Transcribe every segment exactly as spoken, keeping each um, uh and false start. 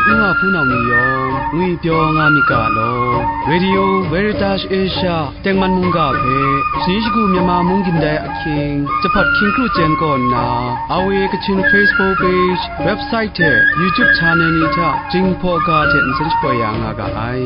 Nu wa hpunau ni yawng ngwipyaw nga myit ga law. Radio Veritas Asia tengman mungga hpe, shani shagu Myanmar mung gindai ahkying, jahpat hkying kru chyen kaw nna, R V A Kachin Facebook page, website hte YouTube channel ni hta Jinghpaw ga hte nsen shapoi ya nga ga ai.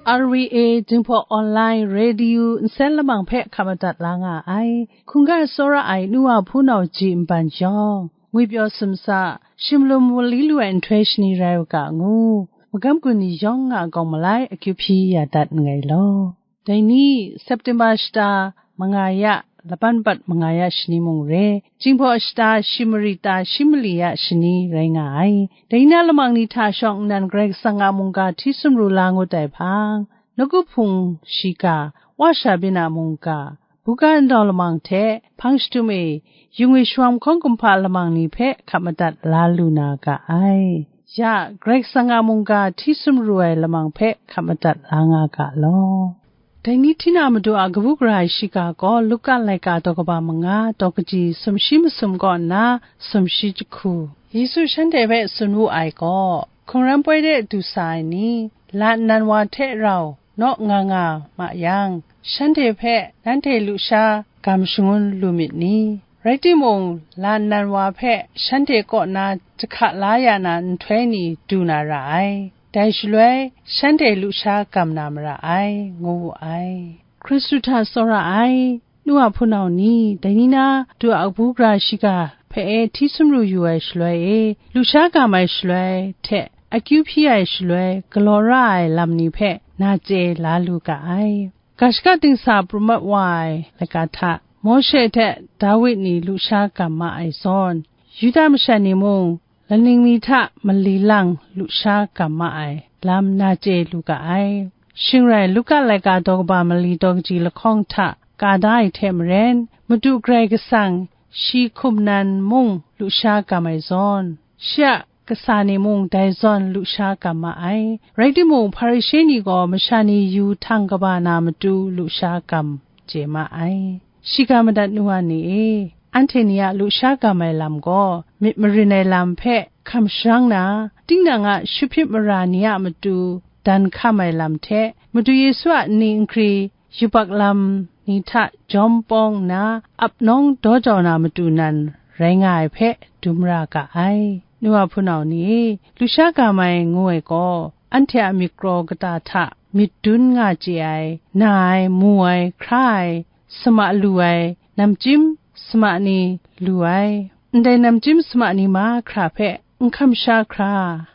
R V A Jinghpaw Online Radio nsen lamang hpe hkap madat la nga ai. Hkungga tsawra ai nu wa hpunau ji nban jawng, ngwipyaw sumsa, shimlum wali lu ai nhtoi shani rai u ga ngu, magam gun ni yawng a gawng malai akyu hpyi ya dat nngai law. Dai ni, September shata manga ya, laban bat manga ya shani mung re, Jinghpaw shata shi mari ta shi mali ya shani rai nga ai. Dai na lamang ni hta shawng nnan Karai Kasang a mungga hti sumru la ngut ai hpang, nawku hpung shiga, wa sha byin a mungga, buga ndau lamang hte hpang shadum e, yung e shawng hkawng kumhpa lamang ni hpe hkap madat la lu na ga ai. Ya, Karai Kasang a mungga hti sumru ai lamang hpe hkap madat la nga ga law. Dai ni hti na madu a kabu gara ai shiga gaw Luka laika daw kaba manga, daw kaji sumshi masum kaw nna sumshi jahku. Yesu shanhte hpe tsun wu ai gaw, hkungran poi de du sa ai ni, la nnan wa hte rau naw nga nga ma yang, shanhte hpe nanhte lusha gam shangun lu myit ni? Rai timung, la nnan wa hpe shanhte kaw na jahka la ya na nhtoi ni du na ra ai. Dai shaloi, shanhte lusha gam na mara ai, ngu wu ai. Hkristu hta tsawra ai, nu a hpunau ni, dai ni na, du a kabu gara shiga hpe e hti sumru yu ai shaloi e, lusha gam ai shaloi hte akyu hpyi ai shaloi, galaw ra ai lam ni hpe na chye la lu ga ai. Ga shaka dingsa pru mat wa ai laika hta, Mawshe hte Dawid ni lusha gam ma ai zawn, Yuda masha ni mung, laning mi hta mali lang lusha gam ma ai lam na chye lu ga ai. Shing rai, Luka laika daw kaba mali daw kaji lahkawng hta ka da ai hte maren, Madu Karai Kasang shi hkum nan mung lusha gam ai zawn, shi a kasa ni mung dai zawn lusha gam ma ai. Rai timung, Hparishe ni gaw masha ni yu htang kaba na matu lusha gam chye ma ai. Shiga madat nu wa ni e, anhte ni a lusha gam ai lam gaw myit marin ai lam hpe hkam sharang na, tinang a shuhpyit mara ni a matu dan hkam ai lam hte, Madu Yesu a nni nkri yubak lam ni hta jawm pawng nna, ap nawng daw jau na matu nan rai nga ai hpe dum ra ga ai. Nu wa hpunau ni e, lusha gam ai ngu ai gaw, anhte a myit kraw kata hta myit dun nga chye ai, na ai, mu ai, hkra ai, sama lu ai, namchyim sama ni lu ai, ndai namchyim sama ni mahkra hpe n hkam sha hkra,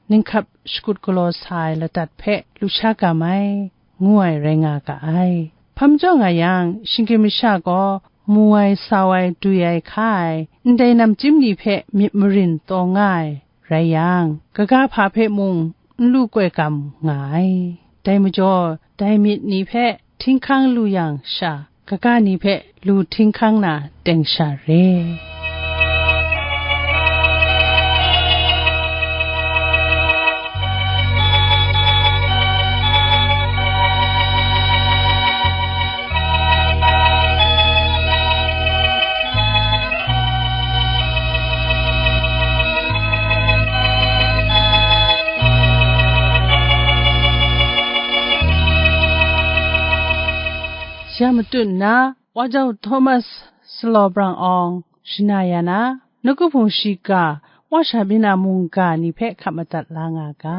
ninghkap shakut galaw sa ai ladat hpe lusha gam ai, ngu ai rai nga ga ai. Hpa majaw nga yang, shinggyim masha gaw mu ai, sau ai, dwi ai, hka ai, ndai namchyim ni hpe myit marin taw nga ai rai yang, kaga hpa hpe mung n lu koi gam nga ai. Dai majaw, dai myit ni hpe htinghkang lu yang sha, kaga ni hpe lu htinghkang na teng sha re. Ya matut nna, Wajau Thomas Salaw Brang Awng shana ya na, nawku hpung shiga, wa sha byin a mungga ni hpe hkap madat la nga ga.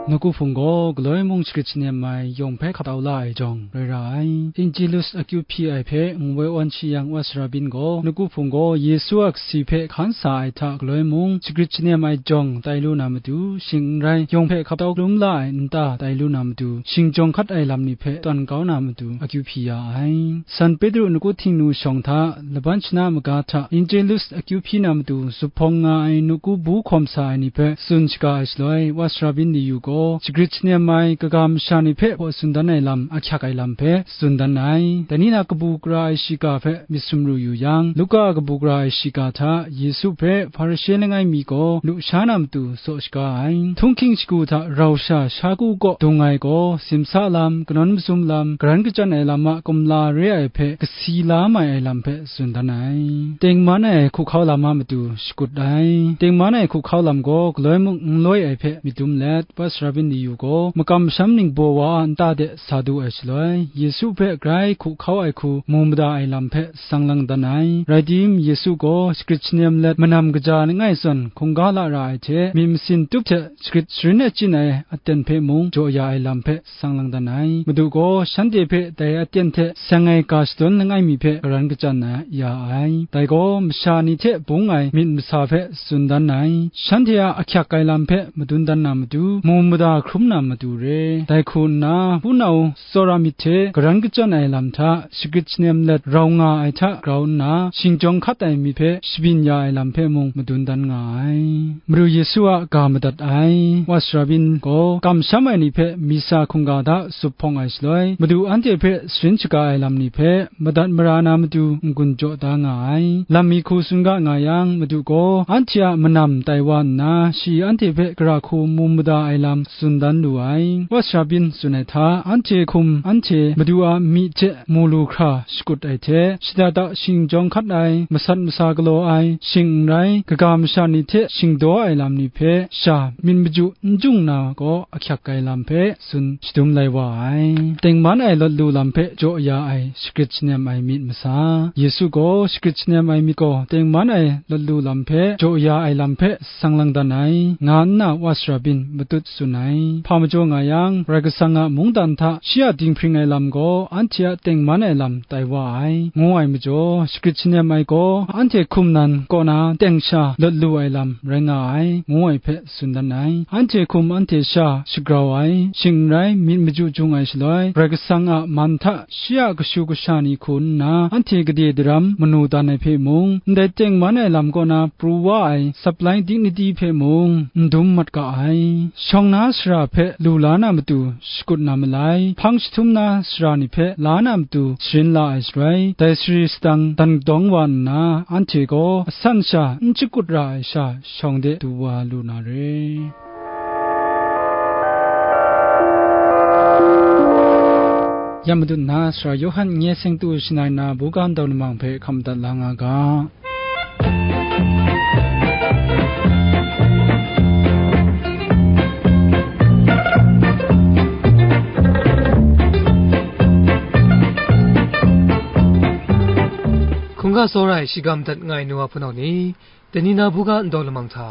Nawku hpung gaw galoi mung shagrit shanem ai yawng hpe hkap tau la ai jawng rai ra ai. Angelus akyu hpyi ai hpe ngu ai wan shi yang, wa sara byin gaw, nawku hpung gaw Yesu a kasi hpe hkan sa ai hta galoi mung shagrit shanem ai jawng tai lu na matu, shing n rai, yawng hpe hkap tau lum la ai nta tai lu na matu, shing jawng hkat ai lam ni hpe tawn kau na matu akyu hpyi ya ai. San Petru nawku Htingnu shawng hta, laban shana maga hta, Angelus akyu hpyi na matu zuphpawng nga ai nawku bu hkawm sa ai ni hpe tsun shaga ai shaloi, wa sara byin ni yu gaw, shagrit shanem ai kaga masha ni hpe hpaw tsun dan ai lam ahkyak ai lam hpe tsun dan ai. Dai ni na kabu gara ai shiga hpe myit sumru yu yang, Luka kabu gara ai shiga hta Yesu hpe Hparishe langai mi gaw lusha na matu tsaw shaga ai. Htunghking shagu hta rau sha shagu kaw dung ai gaw, simsa lam, kanawn mazum lam, garan kachyan ai lam a kumla re ai hpe kasi la mai ai lam hpe tsun dan ai. Tengman ai hkuhkau lam a matu shakut ai. Tengman ai hkuhkau lam gaw galoi mung n loi ai hpe myit dum let, Wa sara byin ni yu gaw makam masham ningbaw wa a nta de sa du ai shaloi, Yesu hpe grai hkuhkau ai hku mu mada ai lam hpe sang lang dan ai. Rai tim, Yesu gaw shagrit shanem let manam kaja langai zawn hkungga la ra ai hte, myit masin tup hte shagrit sharin achyin ai aten hpe mung jaw ya ai lam hpe sang lang dan ai. Madu gaw shanhte hpe dai aten hte seng ai ga shadawn langai mi hpe garan kachyan na ya ai. Dai gaw masha ni hte bung ai myit masa hpe tsun dan ai. Shanhte a ahkyak ai lam hpe madun dan na matu, mu mada hkrum na matu re. Dai hku nna, hpunau tsawra myit hte garan kachyan ai lam hta, shagrit shanem let rau nga ai hta grau nna, shingjawng hkat ai myit hpe shabyin ya ai lam hpe mung madun dan nga ai. Madu Yesu a ga madat ai. Wa sara byin gaw kamsham ai ni hpe misa hkungga hta tsup hpawng ai shaloi, Madu anhte hpe sharin shaga ai lam ni hpe madat mara na matu n-gun jaw da nga ai. Lam mi hku tsun ga nga yang, Madu gaw anhte a manam tai wa nna, shi anhte hpe gara hku mu mada ai lam tsun dan lu ai. Wa sara byin tsun ai hta, anhte hkum anhte Madu a myi hte mu lu hkra shakut ai hte, shada da shingjawng hkat ai, masat masa galaw ai, shing n rai, kaga masha ni hte shingdaw ai lam ni hpe sha myit maju n jung na gaw ahkyak ai lam hpe tsun shadum lai wa ai. Tengman ai lawt lu lam hpe jaw ya ai shagrit shanem ai myit masa. Yesu gaw shagrit shanem ai myit gaw tengman ai lawt lu lam hpe jaw ya ai lam hpe sang lang dan ai, nga nna wa sara byin matut tsun ai. Hpa majaw nga yang, Karai Kasang a mungdan hta shi a dinghpring ai lam gaw anhte a tengman ai lam tai wa ai, ngu ai majaw, shagrit shanem ai gaw anhte hkum nan kaw na teng sha lawt lu ai lam rai nga ai, ngu ai hpe tsun dan ai. Anhte hkum anhte sha shagrau ai, shing n rai myit maju jung ai shaloi, Karai Kasang a man hta shi a kashu kasha ni hku nna anhte gade daram manu dan ai hpe mung, ndai tengman ai lam kaw na pru wa ai saplai dignity hpe mung n dum mat ga ai. Shawng na sara hpe lu la na matu shakut na malai, hpang jahtum na sara ni hpe la na matu sharin la ai shaloi, dai sari sadang dan dawng wa nna, anhte gaw asan sha n shakut ra ai sha shawng de du wa lu na re. Ya Madu nna Sara Yawhan n-, nye seng tu shanai na buga ndau lamang hpe hkam dat la nga ga. Hkungga tsawra ai shiga madat nga ai nu wa hpunau ni, dai ni na buga ndau lamang hta,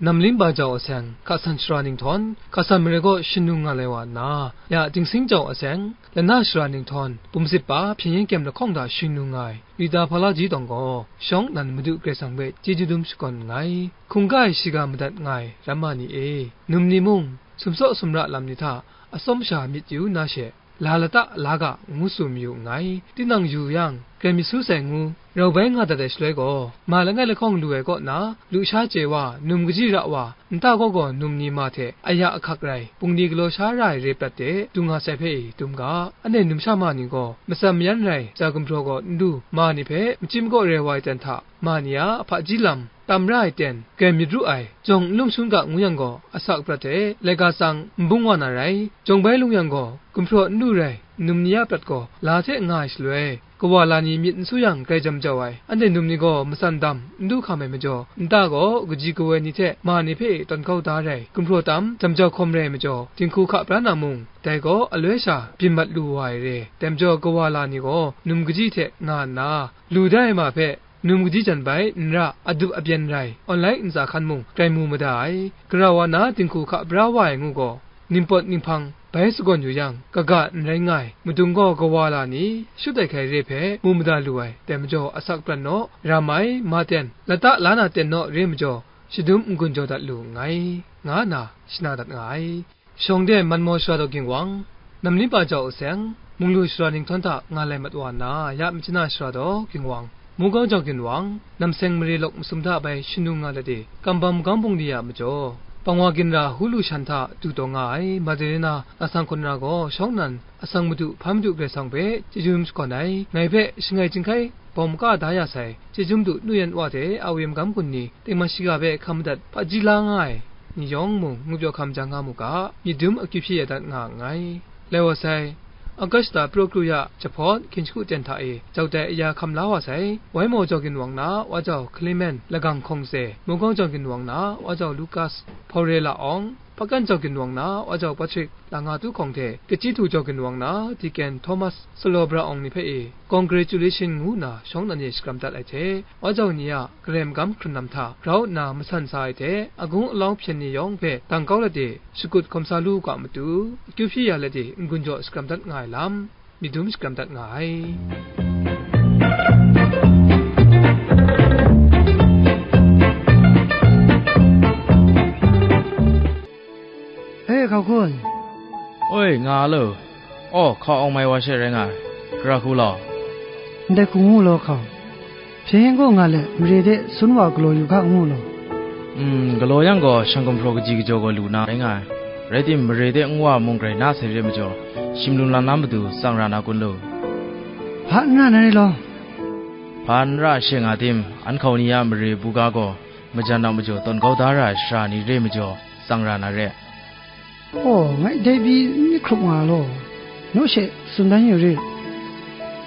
Namlim ba jau aseng, hka san shara ninghtawm, hka san mare gaw shanung nga lai wa nna, ya dingsing jau aseng, lana shara ninghtawm, bumsit ba hpyen yen kyem lahkawng hta shanung nga ai, Rita Hpalaji tawng gaw, shawng nnan Madu Karai Kasang hpe chyeju dum shakawn nngai. Hkungga ai shiga madat nga ai ramma ni e, num ni mung, sumsaw sumra lam ni hta, atsawm sha myit yu na she, la lata la ga, ngu tsun mayu nngai. Tinang yu yang, grai myit su sai ngu, rau bai nga dat ai shaloi gaw, ma langai lahkawng lu ai kaw na, lusha chye wa, num kaji ra wa, nta gaw gaw num ni ma hte aya ahkak rai, bungli galaw sha ra ai re prat de, dung nga sai hpe i dum ga, anhte numsha ma ni gaw, matsam mayan rai, za gumhpraw gaw n du, ma ni hpe machyi makaw re wa ai ten hta, ma ni a hpaji lam, tam ra ai ten, grai myit ru ai, jawng n lung shangun ga ngu yang gaw, asak prat hte, laika tsang n bung wa na rai, jawng bai lung yang gaw, gumhpraw n lu rai, num ni a prat gaw, la hte nga ai shaloi, kawa la ni myit n su yang grai jam jau ai, anhte num ni gaw matsan dam, n du hkam ai majaw, nta gaw kaji kawoi ni hte ma ni hpe tawn kau da rai, gumhpraw tam, jam jau hkawm rai ai majaw, dinghku hka pra na mung, dai gaw aloi sha byin mat lu wa ai re, dai majaw kawa la ni gaw num kaji hte nga nna, lu da ai ma hpe, num kaji jan bai n ra, adup abyen rai, online ntsa hkan mung grai mu mada ai. Gara wa na dinghku hka pra wa ai ngu gaw, ningpawt ninghpang bai sagawn yu yang, kaga n rai nga ai, madung gaw kawa la ni, shut ai hkai re hpe mu mada lu ai, dai majaw asak prat naw, ram ai, ma ten, lata la na ten naw re majaw, shadum n-gun jaw dat lu nngai, nga nna shana dat nga ai. Shawng de Manmaw Shara daw Ginwang, Namlim ba jau aseng, Munglu Shara ninghtawm hta nga lai mat wa nna, ya Myitkyina Shara daw Ginwang, Munggaw jau Ginwang, Namseng mare lawk masum hta bai shanung nga let e, Kambam Magam Bungli a majaw, Pangwa ginra hulu shan hta du taw nga ai Madarena lasang hkunra gaw shawng nnan asang madu hpa madu Karai Kasang hpe chyeju n shakawn ai, ngai hpe shangai chyinghkai bawm ka da ya sai, chyeju madu nu yan wa hte a woi magam gun ni tengman shiga hpe hkam madat hpaji la nga ai ni yawng mung ngwipyaw hkam ja nga mu ga, myit dum akyu hpyi ya dat nga nngai. Lai wa sai, August la pro kru ya jahpawt hkin shagu ten hta e jau tai aya hkam la wa sai, Waimaw jau ginwang na Wa Jau Clement, Lagang Hkawng Ze, Mungkawng jau ginwang na Wa Jau Lucas, Hpaure La Awng, Hpakan jau ginwang na Wa Jau Patrick, Langa Tu Hkawng hte Kachyi Htu jau ginwang na Deacon Thomas, Salawbra Awng ni hpe e congratulation ngu nna shawng nnan e shakram dat ai hte, Wa Jau ni a Karai magam hkrun lam hta grau nna masan sa ai hte, agung alau hpyen ni yawng hpe dang kau let e, shakut hkawm sa lu u ga matu, akyu hpyi ya let e n-gun jaw shakram dat nga ai lam, myit dum shakram dat nga ai. E, hkau kun. Oi, nga lo. Aw, hkau awng mai wa she rai nga ai. Gara hku law. Ndai hku ngu law, hkau. Hpyen gaw nga let, mare de sun wa galaw yu hka ngu law. Mm, galaw yang gaw, shang gumhpraw kaji kajaw gaw lu na rai nga ai. Rai tim, mare de nwa mung grai na sai re majaw, shim lum lam na matu tsang ra na kun lu. Hpa n ra na re law. Hpa n ra she nga tim, an hkau ni a mare buga gaw, majan a majaw tawn kau da ra ai sara ni re majaw, tsang ra na re. Aw, ngai dai pyi n myit hkrup nga law, naw she tsun dan yu rit.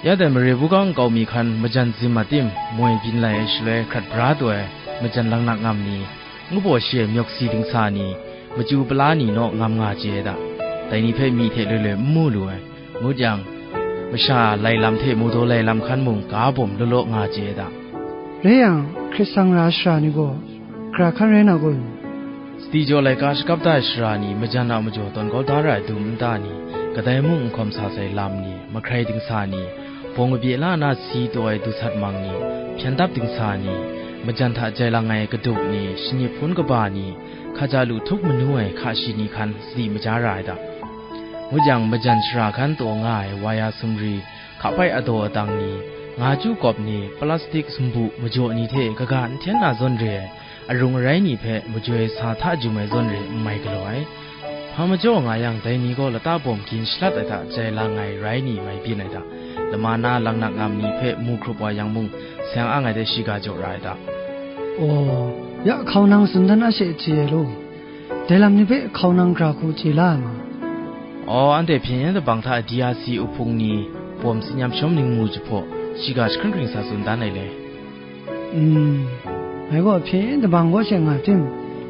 Ya dai mare buga nkau mi hkan majan zim a tim, moi byin lai ai shaloi hkrat bra taw ai majan laknak ngam ni, ngu baw shi ai myawk si dingsa ni, machyu pala ni naw ngam nga chye ai da. Dai ni hpe myi hte loi loi n mu lu ai. Ngut yang, masha lai lam hte mu daw lai lam hkan mung ga bawm law law nga chye ai da. Rai yang, hkrit sang ra ai sara ni gaw, gara hkan rai na kun? Sadi jaw laika shakap da ai sara ni, majan a majaw tawn kau da ra ai dum nta ni, kadai mung n hkawm sa sai lam ni, mahkrai dingsa ni, bawng kabye la na si taw ai dusat mang ni, hpyan dap dingsa ni, majan hta jai lang ai kaduk ni, shani hpun kaba ni, hkaja lu htup manu ai hka shi ni hkan sadi maja ra ai da. Ngut yang, majan shara hkan taw nga ai waya sumri, hkapai adaw adang ni, nga chyu kawp ni, plastik sumbu majaw ni hte kaga n hten na zawn re ai, arung arai ni hpe majoi sa hta jum ai zawn re n mai galaw ai. Hpa majaw nga yang, dai ni gaw lata bawm gin shalat ai hta jai lang ai rai ni mai byin ai da. Lama na laknak ngam ni hpe mu hkrup wa yang mung, seng ang ai de shiga jaw ra ai da. Aw, ya hkau nang tsun dan a she chye ai law. Dai lam ni hpe hkau nang gara hku chye la ai ma? Aw, anhte hpyen yen dabang hta D R C uhpung ni bawm tsin yam shawm ning mu jahpaw, shiga jahkring hkring sa tsun dan ai le. Mm, ngai gaw hpyen yen dabang kaw she nga tim,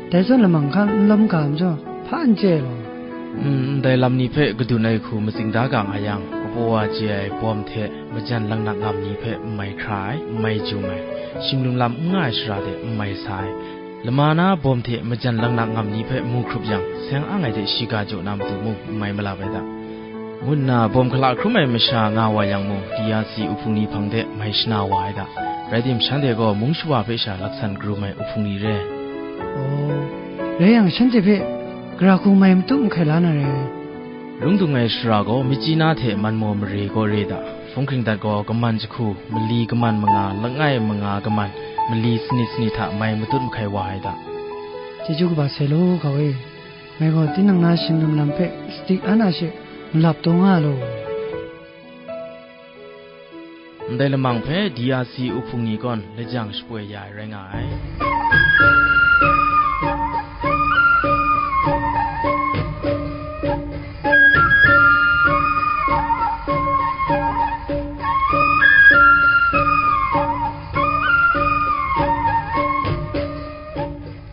dai zawn lamang hkan n lawm ga majaw, hpa n chye ai law. Mm, ndai lam ni hpe kadun ai hku matsing da ga nga yang, kapaw wa chye ai bawm hte majan laknak ngam ni hpe n mai hkra ai, n mai jum ai, shim lum lam n nga ai sara de n mai sa ai, lama na bawm hte majan laknak ngam ni hpe mu hkrup yang, seng ang ai de shiga jaw na matu mung n mai malap ai da, ngu nna bawm hkala hkrum ai masha nga wa yang mung, D R C uhpung ni hpang de mai shana wa ai da. Rai tim, shanhte gaw mung shawa hpe sha laksan karum ai uhpung ni re. Aw, rai yang, shanhte hpe gara hku mai matup mahkai la na re. Lung dung ai sara gaw, Myitkyina hte Manmaw mare gaw re da. Hpung hkring dat gaw, kaman jahku, mali kaman manga, langai manga kaman, mali sanit sanit hta mai matut mahkai wa ai da. Chyeju kaba sai law, hkau e. Ngai gaw tinang na shim lum lam hpe sadi an a she malap taw nga law. Ndai lamang hpe D R C uhpung ni kawn lajang shapoi ya ai rai nga ai.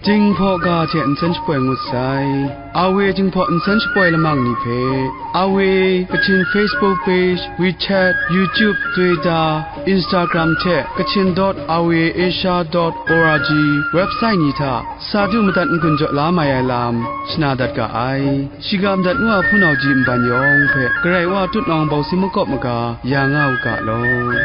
Jinghpaw ga hte nsen shapoi ngut sai. A W Jinghpaw nsen shapoi lamang ni hpe, A W Kachin Facebook page, WeChat, YouTube, Twitter, Instagram hte Kachin dot R V A Asia dot O R G website ni hta sa du madat n-gun jaw la mai ai lam shana dat ga ai. Shiga madat ngu a hpunau ji nban yawng hpe Karai Wa tutnawng bawsi makawp maga ya nga u ga law.